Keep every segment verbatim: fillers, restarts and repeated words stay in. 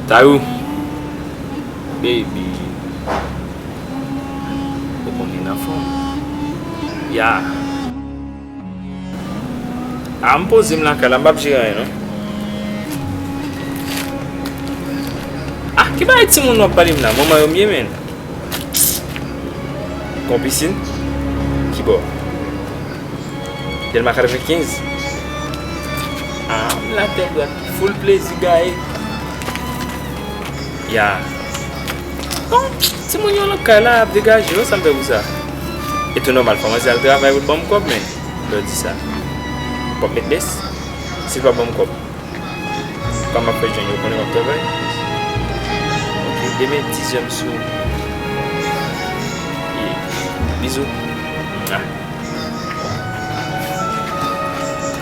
Tayou, baby, ou konnen nan fòm. Ya. A, m poze m lakay la, m p ap jere anyen non. A, ki bagay timoun w ap pale m la? Manman yo m ye, menn. Gon pisin? Kibò? Dèlma katrevenkenz? A, m la tèt dwat. Full plezi gaye. Ya. Bon, timoun yo nan kay la, ap degaje yo, sa m fè pou sa? E tou nòmal, fò manzè al travay pou l ban m kòb, men lè w di sa, w ap met bès? Si l pa ban m kòb, kòman m ap fè jwenn yo konnen m ap travay? Ok, demen dizè m sou. Ye. Bizou. Mwa.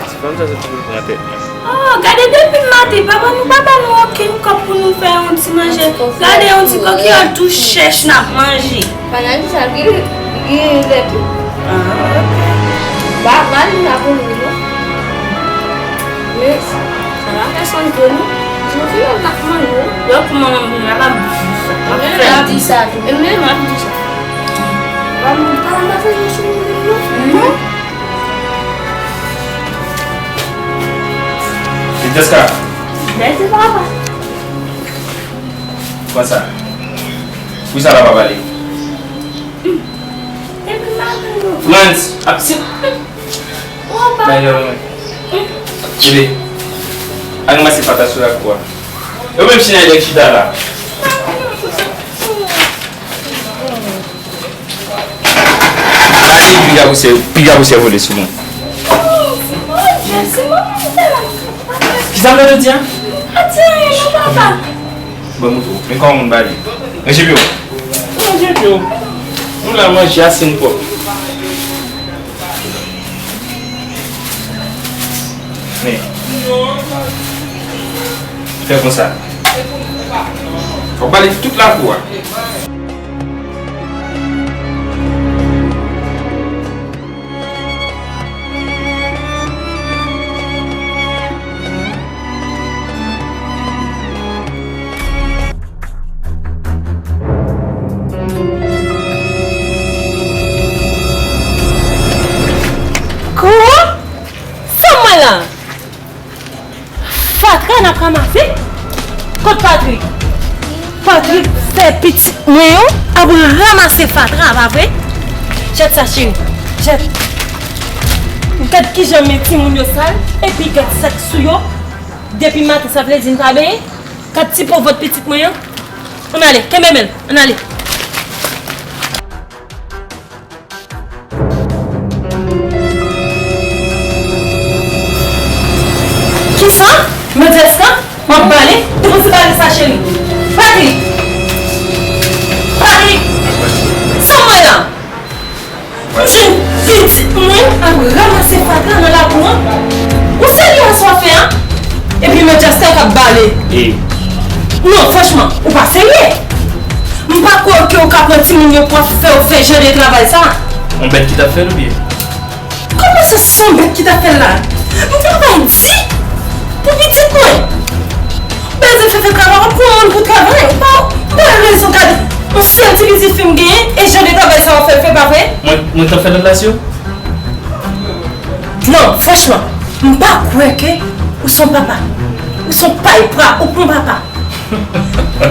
Ti fanm sa se pou l pran tèt mwen. Oh, gade depi maten, papa nou pa ba nou okenn kòb pou nou fè yon ti manje. Gade yon ti kokiyòl tou chèch n ap manje. Pandan di sa, gen, gen lè tou. Ah, ok. Ba, ba li la pou nou, non. Men, sa va fè sonje nou. Di nou ki lè n ap manje. Yo, pou manman m vin la, m ap di sa. M ap di sa tou. E men, m ap di sa. Ba, m pa, m pa fè yon sou nou, non. Francesca. Mèsi, papa. Pran sa. Poukisa papa pale? Epi m pa konn. Frantz, ap si. Papa. Bay lè mwen. Bebe, al ranmase fatra sou lakou a. Yo menm chita nèg chita la. Piga pou sè, piga pou sè vole sou mwen. Kisa m ta di a? Ban m montre w. Men kòman moun ba li. Ranje pye w. Ranje pye w. Nou la manje a sen pwòp. Men. Fè konsa. Fòk bale tout lakou a. Kò? Sa mwen la? Fatra n ap ranmase? Kot Patrick? Patrick fè pitit mwen yo ap ranmase fatra, pa vre? Jèt sa, cheri. Jèt. Gad kijan men timoun yo sal, epi gad sa k sou yo. Depi maten, sa vle di n pa benyen? Gad ti po vant pitit mwen an. Ann ale, kenbe men l, ann ale. Kisa? Mèt Jessica? M ap bale? Depoze bale sa, cheri. Patrick! Patrick! Sa w wè la? M jwenn pitit mwen ap ranmase fatra nan lakou an. Ou serye wè sa w ap fè a? Epi Mèt Jessica k ap bale. Non, franchman, ou pa serye. M pa kwè ke w ka pran timoun yo pou ap fè yo fè jan de travay sa. Yon bèt ki t ap fè l oubyen? Kòman sa se yon bèt ki t ap fè l la? M travay di pou pitit mwen. Bèl zafè fè travay, w ap pran moun pou travay. Ou pa, ou pa wè rezon, gade yon sèl ti pitit fi m genyen, e jan de travay sa w ap fè l fè, pa vre? Mwen, mwen t ap fè lòt la si yo? Non, franchman, m pa kwè ke ou se yon papa. Ou se yon paypra, ou pa yon papa.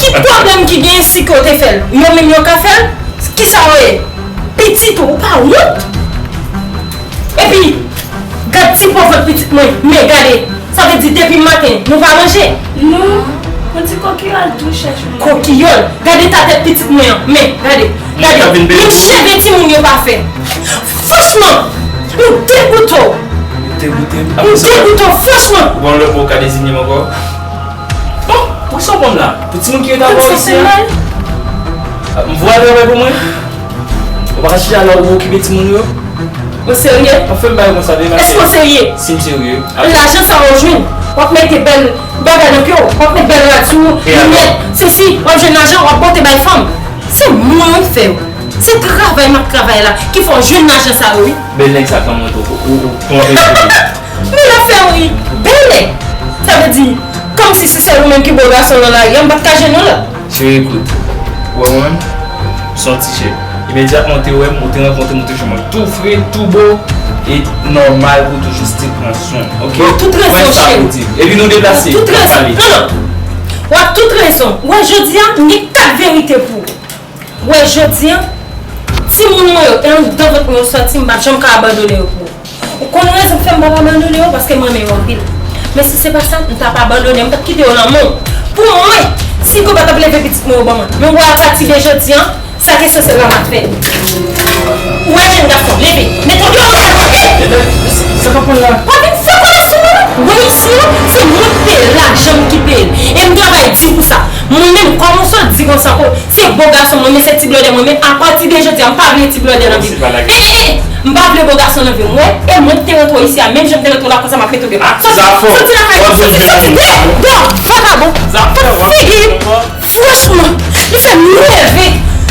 Ki pwoblèm ki genyen si ke w te fè l? Yo menm yo ka fè l? Kisa yo ye? Pitit ou, ou pa wont? Epi, gad ti po vant pitit mwen, men gade, sa vle di depi maten, nou pa manje? Non, yon ti kokiyòl tou chèch mwen. Kokiyòl? Gad eta tèt pitit mwen an, men, gade, gade, menm cheve timoun yo pa fè. Franchman, m degoute w. Degoute m? M degoute w, franchman. Ou pa yon lòt mo w ka dezinye m ankò? Bon, pou sa w ban m la? Pou timoun ki ret avè w isi a? M voye travay pou mwen? Ou pa ka chita la ou okipe timoun ou yo? Ou serye? Anfen, m ba yo konsa, demen. Èske w serye? Si m serye. Lajan sa w jwenn, w ap mete bèl bagay nan pye w, w ap mete bèl rad sou ou, limyèt, sesi, w ap jwenn lajan, w ap pote bay fanm. Se mwen ou fè w. Se travay m ap travay la ki fè w jwenn lajan sa yo, wi. Bèl nèg sa k nan mwen tou, ou, ou, ou twonpe m tou. Men l ap fè w ri. Bèl nèg. Sa vle di, kòmsi se sèl ou menm ki bo gason nan lari a, m pa t ka jwenn yon lòt. Cheri, ekout. Ou wè mwen menm? M se yon ti chèf. Imedyatman ou te wè m, ou te rankontre m, ou te jwenn mwen tou fre, tou bo, e nòmal pou w toujou still pran swen, oke? W ap tout rezon, cheri. Epi nou deplase, n ap pale. Non, non. W ap tout rezon. Ou wè, jodi a, m gen kat verite pou ou. Ou wè, jodi a, timoun mwen yo, e anndan vant mwen yo sòti, m p ap janm ka abandone yo pou ou. Ou konn rezon k fè m p ap abandone yo? Paske m renmen yo anpil. Men si se pa sa, m t ap abandone, m t ap kite yo nan men w. Pou mwen, si Gògòt ap leve pitit mwen yo ban mwen. Men w wè ak sa ti de jodi a, sa ki sanse la m ap fè. Ou wè jèn gason, leve, mete w deyò, mete w deyò. Sa k ap pran la? Pa vin fè konesans mwen non. Ou wè isi a, se mwen k peye l, lajan m ki peye l. E m travay di pou sa. Mwen menm, kòm ou sot di konsa ko, se bo gason mwen, men se ti blòdè mwen, men apati de jodi a, m pa vle ti blòdè nan vi m. E, e, e, m pa vle bo gason nan vi m, wè. E mwen ki te rantre w isi a, menm jan m te rantre w la, konsa m ap mete w deyò. Soti, soti lakay mwen, soti, soti, deyò, deyò, vagabon. Figi, franchman, li fè m nève.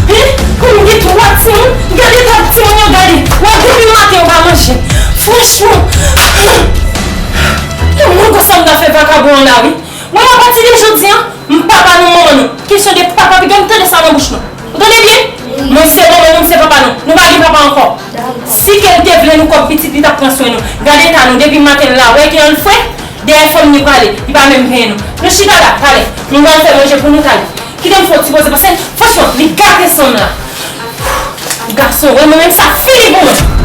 Hein? Pou m gen twa timoun, gade eta timoun yo, gade. Wè, depi maten yo pa manje. Franchman, e mwen konsa m ta fè vagabon an la, wi. Wè, apati de jodi a, m papa nou, manman nou. Kesyon de papa, piga m tande sa nan bouch nou. Ou tande byen? Mwen se manman nou, m se papa nou. Nou pa gen papa ankò. Si ke l te vle nou kòm pitit, li t ap pran swen nou. Gade eta nou, depi maten l la, wè ki jan l fre, dèyè fanm li prale, li pa menm penyen nou. Nou chita la, talè. Nou pral fè manje pou nou talè. Kite m fè yon ti poze, paske, franchman, li gate san m la. Gason, wè mwen menm sa fini pou mwen.